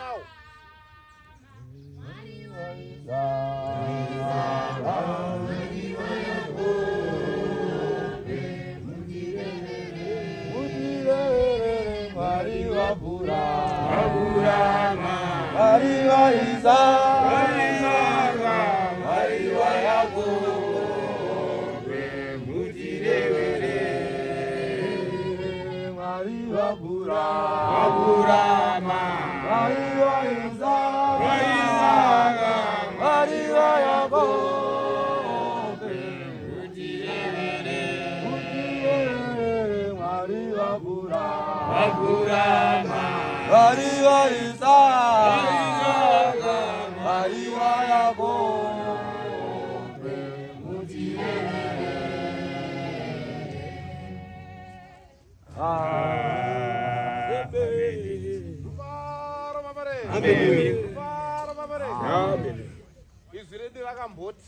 nawo. Izwi redu rakamboti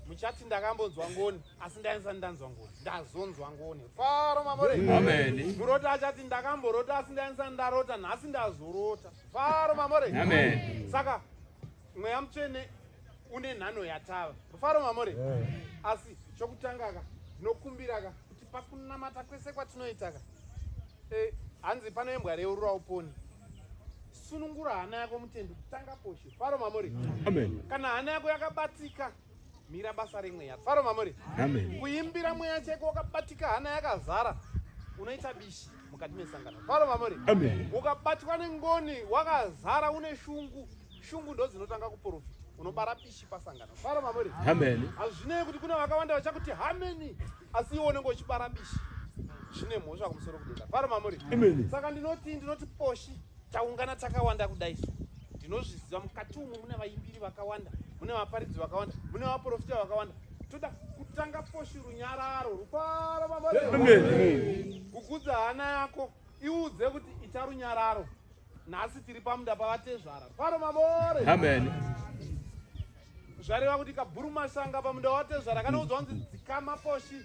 muchati ndakambonzwa ngoni asi ndaisati ndanzwa ngoni ndazonzwa ngoni faro mamore Amen. Murota achati ndakamborota asi ndaisati ndarota nhasi ndazorota faro mamore Amen. Saka mweya mutsvene une nhano yatava rufaro mamore asi chokutangaka ndinokumbiraka kuti pakunamata kwese kwatinoitaka eh, hanzi panoimbwa reurura uponi sunungura hana yako mutendi kutanga poshe faro mamore Amen. Kana hana yako yakabatika mira basa remweya faro mamore Amen. Kuimbira mweya cheko wakabatika hana yakazara unoita bishi mukati mesangano faro mamore Amen. Ukabatwa nengoni wakazara une shungu shungu ndo dzinotanga kuprofita unobara bishi pasangano faro mamore Amen. Hazvinei kuti kune vakawanda vachakuti hameni asi iwe unenge uchibara bishi zvine mhosva kumusoro kudenga faro mamore Amen. Saka ndinoti ndinoti poshi taungana takawanda kudai so ndinozviziva mukati umu mune vaimbiri vakawanda mune vaparidzi vakawanda mune vaprofita vakawanda toda kutanga poshi runyararo rufaro mamore Amen. Kukudza hana yako iudze kuti ita runyararo nhasi tiri pamunda pavatezvara rufaro mamore Amen. Zvareva kuti kabhuru mashanga pamunda watezvara kanoudzwa kunzi dzikama poshi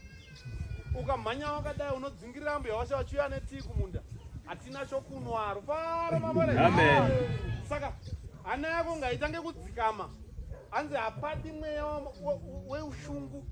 ukamhanya wakadai unodzingirira mbuya washa vachiuya netii kumunda hatina chokunwa rufaro mamore Amen. Saka hana yako ngaitange kudzikama hanzi hapadi mweya weushungu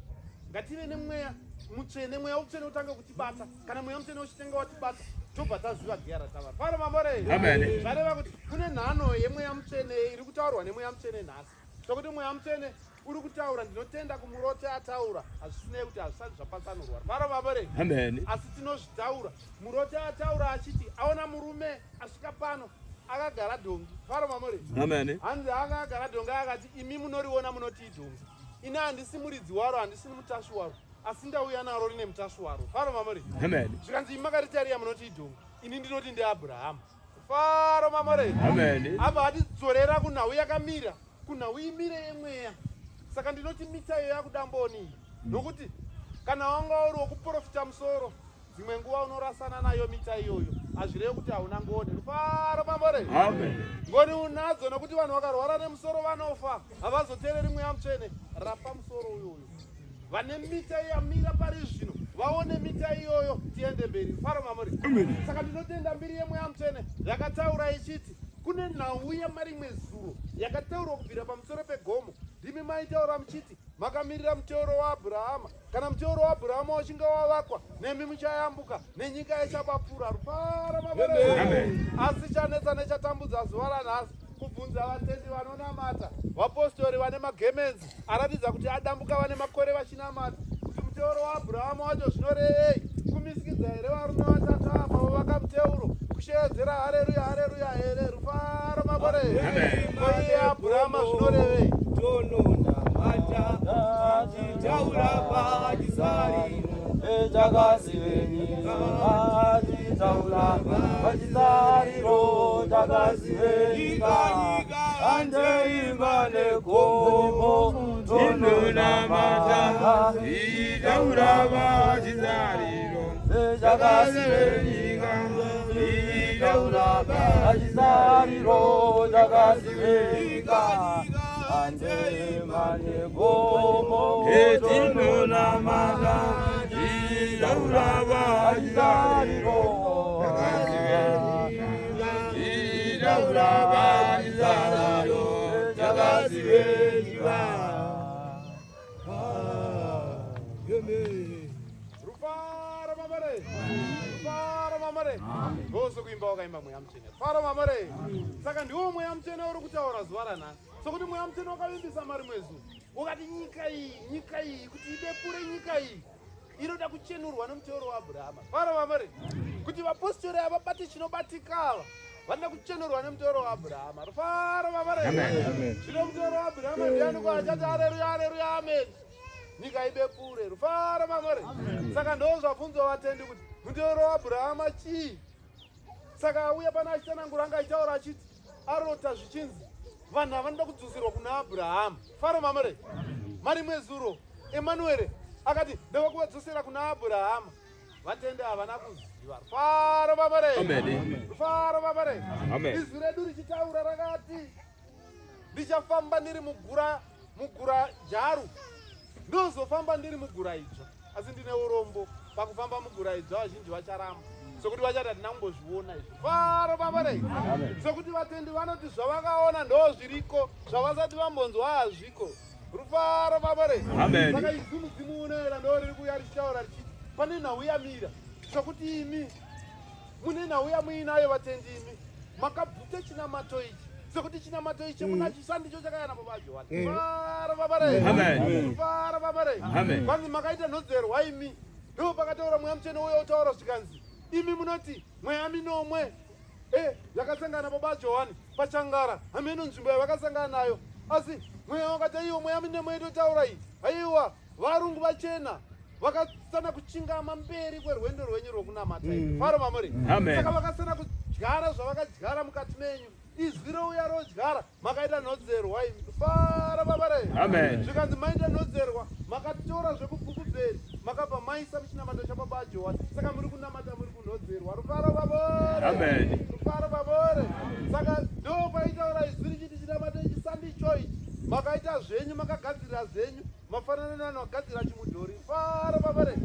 ngative nemweya mutsvene mweya mutsvene utange kutibata kana mweya mutsvene uchitanga watibata tobva taziva giya ratava faro mamore Amen. Zvareva kuti kune nhano yemweya mutsvene iri kutaurwa nemweya mutsvene nhasi sokuti mweya mutsvene uri kutaura ndinotenda kumurote ataura hazvisinei kuti hazvisati zvapatsanurwa faro mamore Amen. Asi tinozvitaura murote ataura achiti aona murume asvika pano akagara dhongi faro mamore Amen. Hanzi anga agara dhongi akati imi munoriona munoti idhongi ini handisi muridzi waro handisi mutasvi waro asi ndauya naro rine mutasvi waro faro mamore Amen. Zvikanzi imi makaritaria munoti idhongi ini ndinoti ndeabrahama faro mamore Amen. Abva atidzorera kunhau yakamira kunhau imire yemweya saka ndinoti mita iyo yakudamboni iyi nokuti kana wanga uri wokuprofita musoro dzimwe nguva unorasana nayo mita iyoyo hazvirevi kuti hauna ngoni rufaro mamore Amen. Ngoni unadzo nokuti vanhu vakarwara nemusoro vanofa havazoteereri mweya mutsvene rapa musoro uyoyo vane mita yamira pari zvino vaone mita iyoyo tiende mberi rufaro mamore Amen. Saka ndinotenda mbiri yemweya mutsvene yakataura ichiti kune nhau yemarimwe zuro yakataurwa kubvira pamusoro pegomo ndimi maitaura muchiti makamirira muteuro waAbhurahama kana muteuro waAbhurahama uchinge wavakwa nemi muchayambuka nenyika ichabapfura rufaro mamore Amen. Asi chanetsa nechatambudza zuva ranhasi kubvunza vatendi vanonamata vapostori vane magemenzi aratidza kuti adambuka vane makore vachinamata kuti muteuro waAbhurahama wacho zvinorevei kumisikidza here varume vatatu apa vovaka muteuro kusheedzera hareruya hareruya here rufaro makore Amen. Koiye Abhurahama zvinorevei Tononamata tichitaura pachisariro Chakazivenyika tichitaura pachisariro chakazivenyika andeimba negomo Tinonamata tichitaura pachizariro chakazivenyika tichitaura pachisariro chakazivenyika andeimba negomo Tinonamata tichitaura pachizariro tichitaura pachizariro mamore. Ndosekuimba wakaimba Mweya Mutsvene. Rufaro mamore. Saka ndiwo Mweya Mutsvene uri kutaura zuva ranhasi. Sokuti Mweya Mutsvene wakavimbisa marimwe zuva ukati nyika iyi, nyika iyi kuti ibepure, nyika iyi inoda kuchenurwa nomuteuro waAbhurahama. Faro mamore. Kuti vapostori ava vabate chinobatika ava vanoda kuchenurwa nemuteuro waAbhurahama. Rufaro mamore. Zvino muteuro waAbhurahama ndiani ko achati areruya, areruya, amen, nyika ibepure. Rufaro mamore. Saka ndo zvabvunzwa vatendi kuti muteuro waAbhurahama chii? Saka auya pana achitsanangura, anga achitaura achiti arota zvichinzi vanhu havanoda kudzoserwa kuna Abhurahama. Faro mamore. Marimwe zuro Emanuere akati ndava kuvadzosera kuna Abhurahama. Vatende havana kuziva. Rufaro mamore. Rufaro mamore. Izwi redu richitaura rakati ndichafamba ndiri mugura, mugura jaru, ndozofamba ndiri mugura idzva. Asi ndine urombo, pakufamba mugura idzva vazhinji vacharamba, sokuti vachati hatina kumbozviona izvi. Faro mamore. Sokuti vatendi vanoti zvavakaona ndo zviriko, zvavasati vambonzwa hazviko. Rufaro mamore. Saka izwi mudzimu unoera ndo riri kuuya richitaura richiti pane nhau yamira, sokuti imi mune nhau yamuinayo vatendi, imi makabvuta chinamato ichi, sekuti chinamato ichi munacho sandicho chakayana baba Johani. Rufaro mamore. Rufaro mamore. Kwanzi makaita nhodzerwa imi. Ndo pakataura Mweya Mutsvene uya utaura zvikanzi imi munoti mweya minomwe yakasangana baba Johani pachangara, hameno nzvimbo yavakasangana nayo, asi mweya wakati aiwa, mweya minomwe itotaura iyi, aiwa, varungu vachena vakasana kuchingama mberi kwerwendo rwenyu rwokunamata. Faro mamuri. Saka vakasana kudyara zvavakadyara mukati menyu, izwi rouya rodyara, makaita nhodzerwa imi. Fara babare. Zvikanzi maita nhodzerwa, makatora zvekubhukubheri, makabva maisa muchinamato chababa Johani. Saka muri kunamata muri kunhodzerwa. Rufaro babore. Rufaro babore. Saka ndo paitaura izwi richiti chinamato ichi sandicho ichi, makaita zvenyu, makagadzirira zvenyu, mafanana nevanhu vagadzira chimudhori. Faro babare.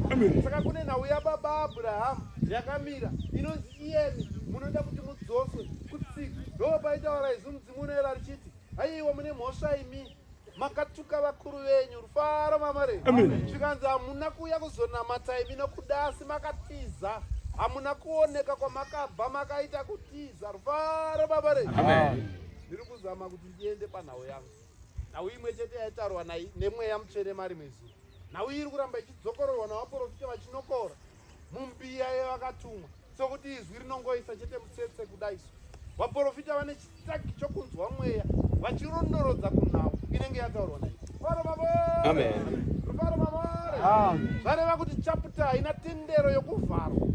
Saka kune nhau yababa Abhurahamu yakamira inonzi iyemi munoda kuti mudzoswe kutsika. Ndo paitaura izwi mudzimu unoera richiti aiwa, mune mhosva imi, makatuka vakuru venyu. Rufaro mamare. Zvikanzi hamuna kuuya kuzonamata imi nokuda, asi makatiza, hamuna kuoneka kwamakabva, makaita kutiza. Rufaro babare. Ndiri kuzama kuti ndiende panhau yangu, nhau imwe chete yaitaurwa neMweya Mutsvene marimwe zuva. Nhau iri kuramba ichidzokororwa navaprofita vachinokora mumbiya yevakatumwa, sokuti izwi rinongoisa chete mutsetse kudaiso. Vaprofita vane chitaki chokunzwa mweya vachirondorodza kunhau inenge yataurwa naizvo. Rufaro mamore. Rufaro mamore. Zvareva kuti chaputa haina tendero yokuvharwa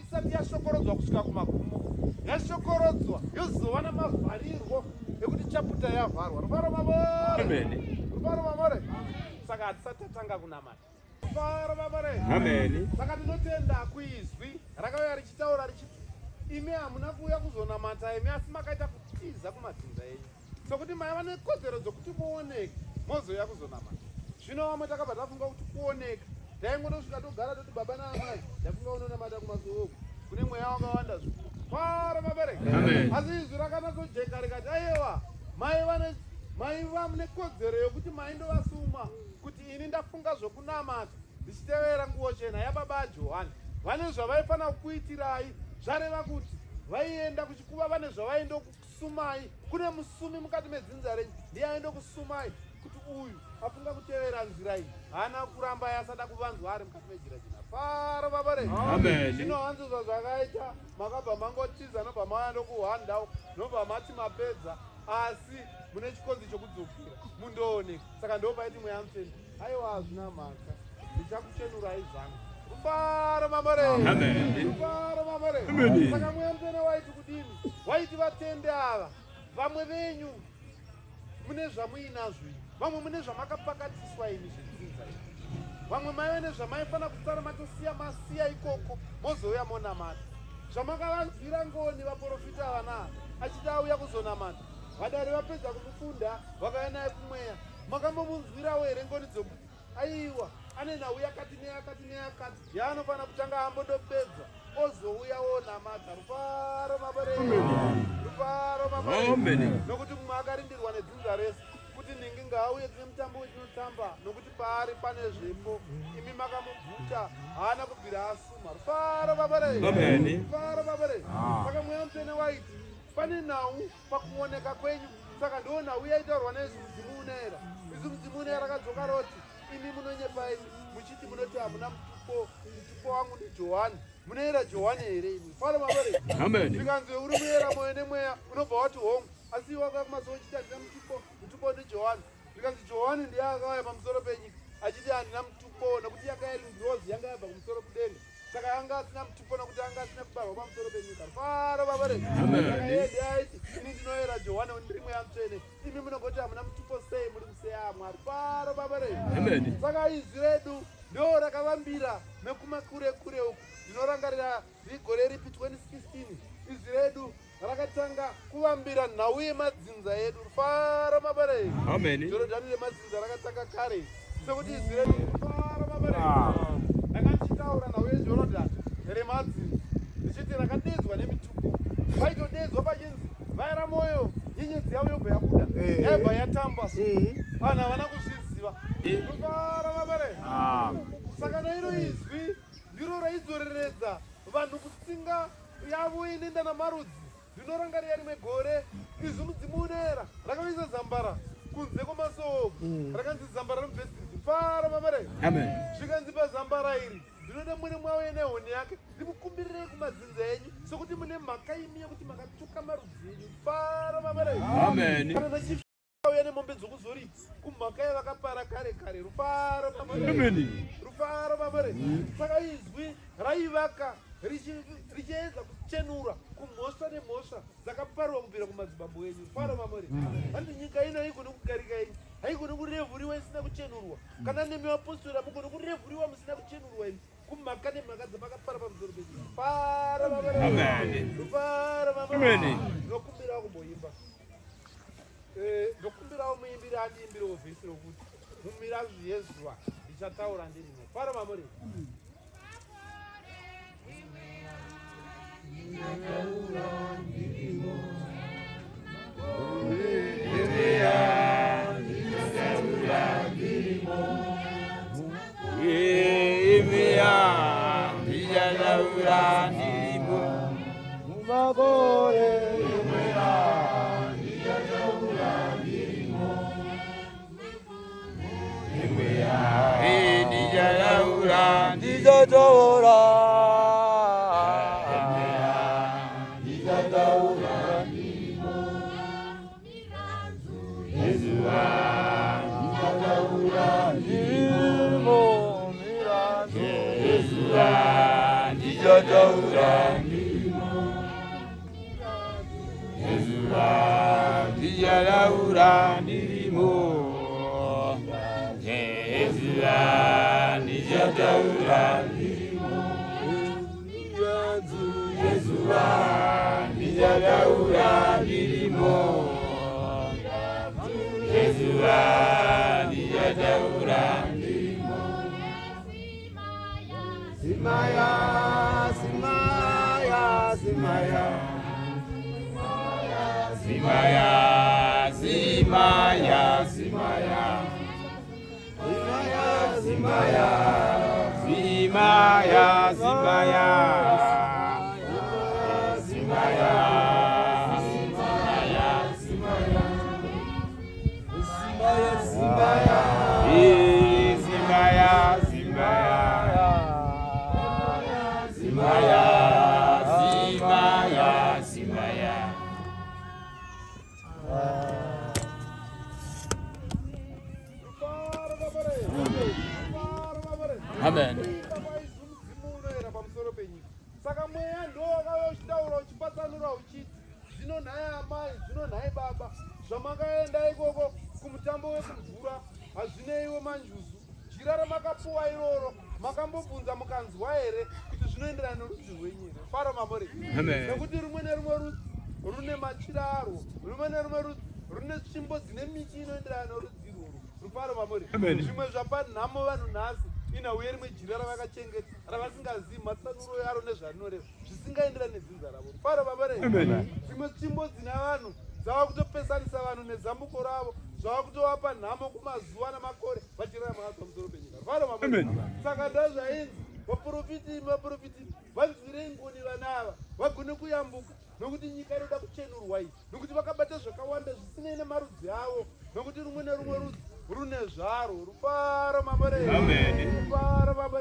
isati yashokorodzwa kusvika kumagumo. Yashokorodzwa yozova namavharirwo ekuti chaputa yavharwa. Rufaro mamore. Rufaro mamore. Saka hatisati tatanga kunamata. Rufaro mamore. Saka tinotenda kuizwi rakauya richitaura richiti imi hamuna kuuya kuzonamata imi, asi makaita kutiza kumadzinza enyu, sokuti maiva nekodzero dzokuti muoneke mozouya kuzonamata. Zvino vamwe takabva tafunga kuti kuoneka taingondosvika togara toti baba naamai, ndafunga unonamata kumasuo kune mweya wakawanda zvikuru. Faro vabereki. Asi izwi rakanatsojeka rikati aiwa, maiva nekodzero yokuti maindovasuma kuti ini ndafunga zvokunamata ndichitevera nguo chena yababa Johani. Vane zvavaifanira kukuitirai. Zvareva kuti vaienda kuchikuva, vane zvavaindokusumai. Kune musumi mukati medzinza renyu, ndiye aindokusumai kuti uyu afunga kutevera nzira iyi, haana kuramba yasada kuvanzwa ari mukati mejira jena. Faro babare. Zvino hanzi zvazvakaita, makabva mangotiza, nobva mauya ndokuhwanda, nobva mati mapedza, asi mune chikonzi chokudzokera mundooneka. Saka ndo paiti Mweya Mutsvene aiwa, hazvina mhaka, ndichakuchenurai zvangu. Rufaro mamore. Rufaro mamore. Saka Mweya Mutsvene waiti kudini? Waiti vatende ava, vamwe venyu mune zvamuinazvo imi, vamwe mune zvamakapakatiswa imi zvedzinza imi, vamwe maive nezvamaifanira kutsara matosiya, masiya ikoko, mozouya monamata. Zvamakavanzwira ngoni vaprofita vana achiti auya kuzonamata, vadare vapedza kumufunda vakauya naye kumweya, makambomunzwirawo here ngoni dzokuti aiwa, ane nhau yakati neyakati neyakati yaanofanira kutanga ambondopedza ozouya wonamata? Rufaro mabare. Rufaro mabare. Nokuti mumwe akarindirwa nedzinza rese kuti Kuti nhingi ngaauye tine mutambo wetinotamba nokuti paari pane zvepo. Imi makamubvuta haana kubvira asuma. Rufaro baba re. Amen. Rufaro baba re. Saka mweya mutsvene waiti pane nhau pakuoneka kwenyu saka ndiwo nhau yaitaurwa neizvi mudzimu unoera. Izvi mudzimu unoera rakadzoka roti imi munonyepa imi muchiti munoti hamuna mutupo mutupo wangu ndiJohani. Munoera Johani here imi? Rufaro baba re. Amen. Zvikanzi uri muera moyo nemweya unobva wati hongu asi iwe wakauya kumasowe uchiti handina mutupo mutupo ndiJohani. Zvikanzi Johani ndiye akauya pamusoro penyika achiti handina mutupo nekuti yanga iri ngirozi yanga yabva kumusoro kudenga saka anga asina mutupo nekuti anga asina kubarwa pamusoro penyika. Rufaro baba re. Saka iye ndiye aiti ini ndinoera Johani ndiri mweya mutsvene imi munogoti hamuna mutupo sei muri museyamwa. Rufaro baba re. Amen. Saka izwi redu ndo rakavambira nekumakure kure uku. Ndinorangarira rigore ripi 2016 izwi redu rakatanga kuvambira nhau yemadzinza edu. Rufaro mabare. Amen. Jorodhani remadzinza rakatanga kare sekuti izwi redu rufaro mabare. Ndakachitaura nhau yeJorodhani remadzinza ndichiti rakadedzwa nemitupo. Vaitodedzwa pachinzi vaera moyo nyenyedzi yavo yobva yabuda yaibva yatamba so. Vanhu havana kuzviziva. Rufaro mabare. Saka nairo izwi ndiro raidzoreredza vanhu kutsinga yavo inoenda namarudzi. Ndinorangarira rimwe gore izwi mudzimu unoera rakaisa zambara kunze kwemasowo rakanzi zambara remubhesiriti. Rufaro mabare. Amen. Zvikanzi pazambara iri ndinoda mwene mwauye nehoni yake ndimukumbirirei kumadzinza enyu sokuti mune mhaka imi yekuti makatuka marudzi enyu. Rufaro mabare. Amen. Kana nachauya nemombe dzokuzori kumhaka yavakapara kare kare. Rufaro mabare. Amen. Rufaro mabare. Saka izwi raivaka richiedza kuchenura kumhosva nemhosva dzakaparwa kubvira kumadzibambo enyu. Rufaro mamore. Hanzi nyika ino haigoni kugarika imi, haigoni kurevhuriwa isina kuchenurwa. Kana nemi vapostori hamugoni kurevhuriwa musina kuchenurwa imi kumhaka nemhaka dzamakapara pamusoro penyika. Rufaro mamore. Amen. Rufaro mamore. Amen. Ndokumbirawo kumboimba. Ndokumbirawo muimbiri andiimbirewo vhesi rokuti mumirazvu yezuva ndichataura ndirimo. Rufaro mamore. Imiya ndichataura ndirimo. Mumakore Ndichataura ndichataura ndirimo mirazvu yezuva ndichataura yezuva ndichataura ndirimo yezuva ndichataura yezuva ndichataura ndirimo yezuva ndichataura Simaya, Simaya, Simaya. Simaya, Simaya, Simaya, Simaya, Simaya. Simaya, Simaya, Simaya, Simaya, Simaya. Simaya, Simaya, Simaya, Simaya, Simaya. Rufaro mabare. Rufaro mabare. Amen. Kuimba kwaizwi mudzimu unoera pamusoro penyika. Saka mweya ndo wakauya uchitaura uchipatsanura uchiti zvino nhai amai zvino nhai baba zvamakaenda ikoko kumutambo wekumvura hazvineiwo manjuzu jira ramakapuwa iroro makambobvunza mukanzwa here kuti zvinoenderana nerudzi rwenyu here. Rufaro mamore. Amen. Nekuti rumwe nerumwe rudzi rune machira arwo, rumwe nerumwe rudzi rune tsvimbo dzine miti inoenderana nerudzi irworwo. Rufaro mamore. Amen. Zvimwe zvapa nhamo vanhu nhasi inhau yerimwe jira ravakachengeta ravasingazivi matsanuro yaro nezvarinoreva zvisingaenderani nedzinza ravo. Rufaro mamore. Amen. Dzimwe tsvimbo dzina vanhu Dzava kutopesanisa vanhu nezambuko ravo, zvava kutovapa nhamo kumazuva namakore vachirarama vari pamusoro penyika. Rufaro mambo. Saka ndozvainzi vaprofiti, vaprofiti vanzwirei ngoni vana ava vagone kuyambuka, nokuti nyika inoda kuchenurwa iyi, nokuti vakabata zvakawanda zvisinei nemarudzi avo, nokuti rumwe nerumwe rudzi rune zvarwo. Rufaro mambo. Rufaro mambo.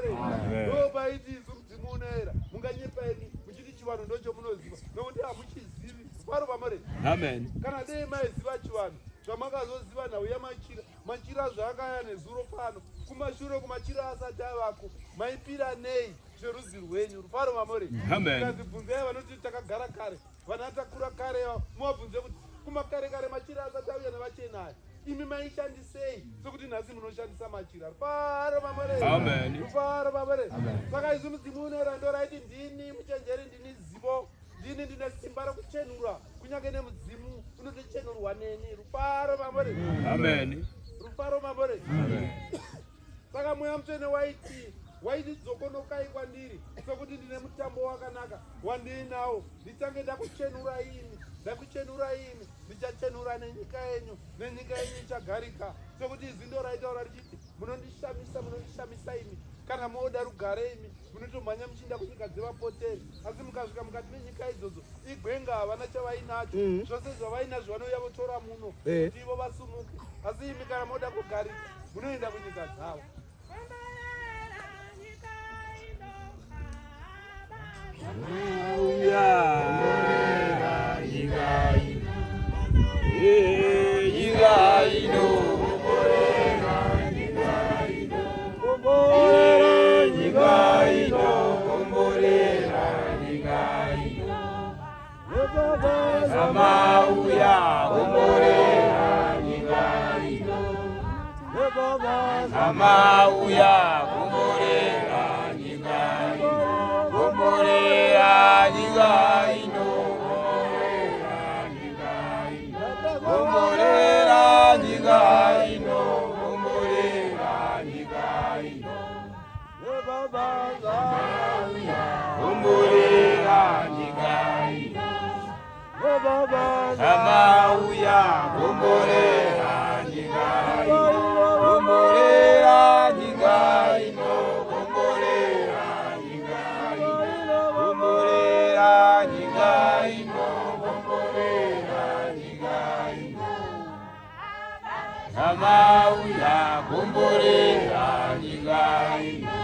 Ndopaiti isu mudzimu unoera munganyepa imi muchiti chivanhu ndochomunoziva, nokuti hamuchizivi. Rufaro mambo. Amen. Kana dei maiziva chivanhu zvamakazoziva nhau yamachira, machira zvaakaya nezuro pano kumashure kumachira asati avako, maipira nei zverudzi rwenyu? Rufaro mamore. Amen. Kazibvunzai vanoti takagara kare, vana takura kare, muvabvunze kuti kumakare kare machira asati auya nevachena aya, imi maishandisei sekuti nhasi munoshandisa machira? Rufaro mamore. Amen. Rufaro mamore. Saka isu mudzimu unoera ndoraiti ndini muchenjeri, ndini zivo, ndini ndine simba rekuchenura, kunyange nemudzimu unotochenurwa neni. Rufaro mamore. Amen. Rufaro mamore. Saka mweya mutsvene waiti dzokonokai kwandiri, sekuti ndine mutambo wakanaka wandiinawo, ndichange ndakuchenura imi, ndakuchenura imi, ndichachenura nenyika yenyu, nenyika yenyu ichagarika. Sekuti izwi ndo raitaura richiti munondishamisa, munondishamisa imi, kana mooda rugare imi munotomhanya muchiinda kunyika dzevapoteri, asi mukasvika mukati menyika idzodzo igwenga, havana chavainacho. Zvose zvavainazvo vanouya votora muno kuti ivo vasumuke, asi imi kana moda kugarika munoenda kunyika dzavo. Nyika ino, nyika ino, komborera nyika ino. Amauya, komborera nyika ino. Amauya, komborera nyika ino. Komborera nyika ino. Komborera nyika ino. Komborera nyika ino. Komborera nyika ino. Amauya, komborera nyika ino. Komborera nyika ino. Komborera nyika ino. Komborera nyika ino. Komborera nyika ino. Amauya, komborera nyika ino.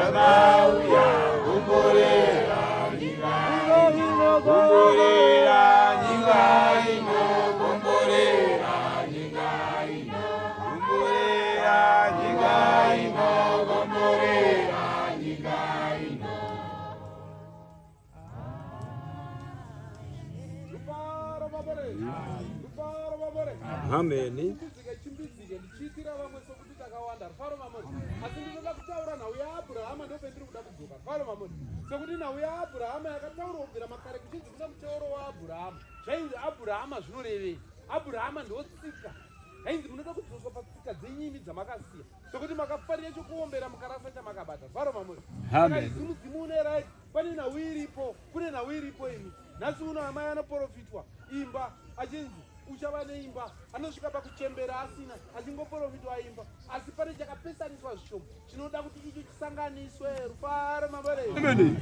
Amauya, komborera nyika ino. Komborera nyika ino. Komborera nyika ino. Komborera nyika ino. Komborera nyika ino. Rufaro mamore. Rufaro mamore. Amen. Chimbidzike, chimbidzike, ndichiitira vamwe sokuti takawanda. Rufaro mamore. Asi ndinoda kutaura nhau yaAbhurahama, ndopendiri kuda kudzoka. Rufaro mamore. Sekuti nhau yaAbhurahama yakataurwa kubvira makare kuchinzi kuna muteuro waAbhurahama, zvainzi Abhurahama zvinorevei? Abhurahama ndotsika yainzi munoda kudzoswa patsika dzenyimi dzamakasiya, sekuti makafarira chokuombera mukarasa chamakabata. Rufaro mamore. Amen. Saka isu mudzimu une right, pane nhau iripo, kune nhau iripo imi. Nhasi uno amai anoprofitwa imba achinzi uchava neimba, anosvika pakuchembera asina, achingoprofitwa imba, asi pane chakapesaniswa zvishoma chinoda kuti icho chisanganiswe. Rufaro mavare.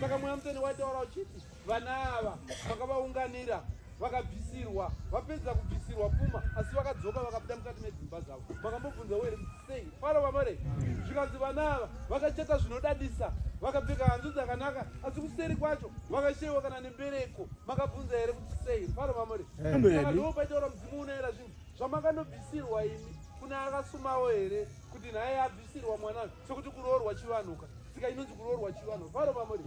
Saka mweya mutsvene waitaura uchiti vana ava vakavaunganira, vakabvisirwa, vapedza kubvisirwa pfuma, asi vakadzoka vakabuda mukati medzimba dzavo. Makambobvunzawo here kuti sei? Faro vamore. Zvikanzi vana ava vakacheta zvinodadisa, vakapfeka hanzu dzakanaka, asi kuseri kwacho vakashayiwa kana nembereko. Makabvunza here kuti sei? Faro vamore. Saka ndo paitaura mudzimu unoera zvinhu zvamakandobvisirwa imi, kuna akasumawo here kuti nhaye abvisirwa mwana, sekuti kuroorwa chivanhuka, tsika inonzi kuroorwa chivanhu. Rufaro vamore.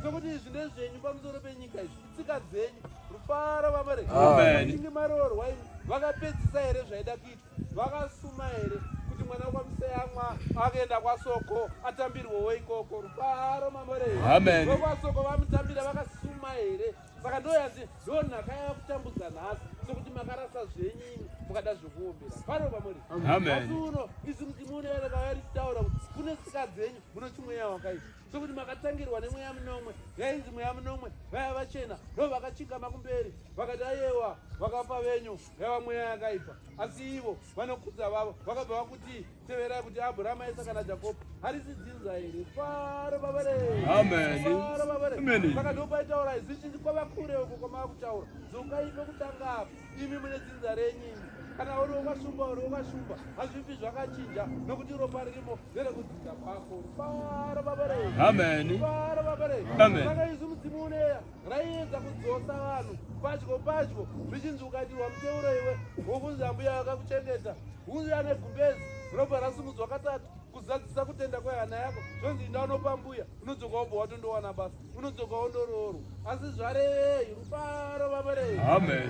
Sekuti izvi ndezvenyu pamusoro penyika, izvi itsika dzenyu. Rufaro vamore. Amen. Muchinge maroorwa imi, vakapedzisa here zvaida kuitwa? Vakasuma here kuti mwana kwaMuseyamwa akaenda kwaSoko atambirwewo ikoko? Rufaro mamore. Amen. Vekwasoko vamutambira, vakasuma here? Saka ndoyanzi ndo nhaka yakutambudza nhasi, sekuti makarasa zvenyu imi mukada zvokuombera. Rufaro mamore. Amen. Asi uno isu mudzimu unoereka richitaura kuti kune tsika dzenyu munochimweya wakaipa. Sokuti makatangirwa nemweya minomwe, yainzi mweya minomwe, vaya vachena ndo vakachingama kumberi, vakati ayewa, vakapa venyu yava mweya yakaipa. Asi ivo vanokudza vavo vakabva vakuti teverai kuti Abrahama, Isaka naJakobho harisi dzinza here? Faro baba re. Amen. Faro baba re. Amen. Saka ndopaitaura izvi kwava kure uko kwamava kutaura. Dzokai pekutanga apa. Imi mune dzinza renyu imi. Kana uri wekwaShumba uri wekwaShumba, hazvifi zvakachinja nokuti ropa ririmo nderekudzinza kwako. Rufaro baba re. Amen. Rufaro baba re. Amen. Saka isu mudzimu uneya raiedza kudzosa vanhu padyo padyo zvichinzi ukaitirwa muteuro iwe wokunzi ambuya vakakuchengeta uya negumbezi robva rasimudzwa katatu kuzadzisa kutenda kwehana yako zvonzi inda unopa mbuya unodzoka wobva watondowana basa unodzoka wondoroorwa asi zvarevei rufaro vavarei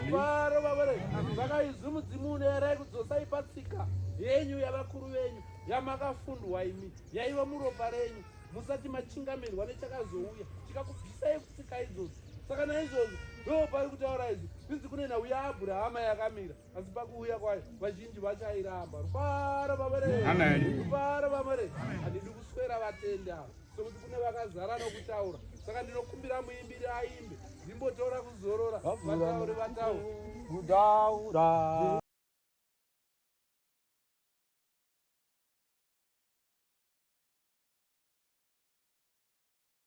rufaro vavarei saka izwi mudzimu unoerai kudzosai patsika yenyu yavakuru venyu yamakafundwa imi yaiva muropa renyu musati machingamirwa nechakazouya chikakubvisai kutsika idzodzo saka naizvozvo ndo pari kutaura izvi zvinzi kune nhau yaabhurahama yakamira asi pakuuya kwayo vazhinji vachairamba. Rufaro vamare, rufaro vamare. Handidi kuswera vatendi ava sokuti kune vakazara nokutaura, saka ndinokumbira muimbiri aimbe ndimbotora kuzorora, vatauri vataure. Kutaura.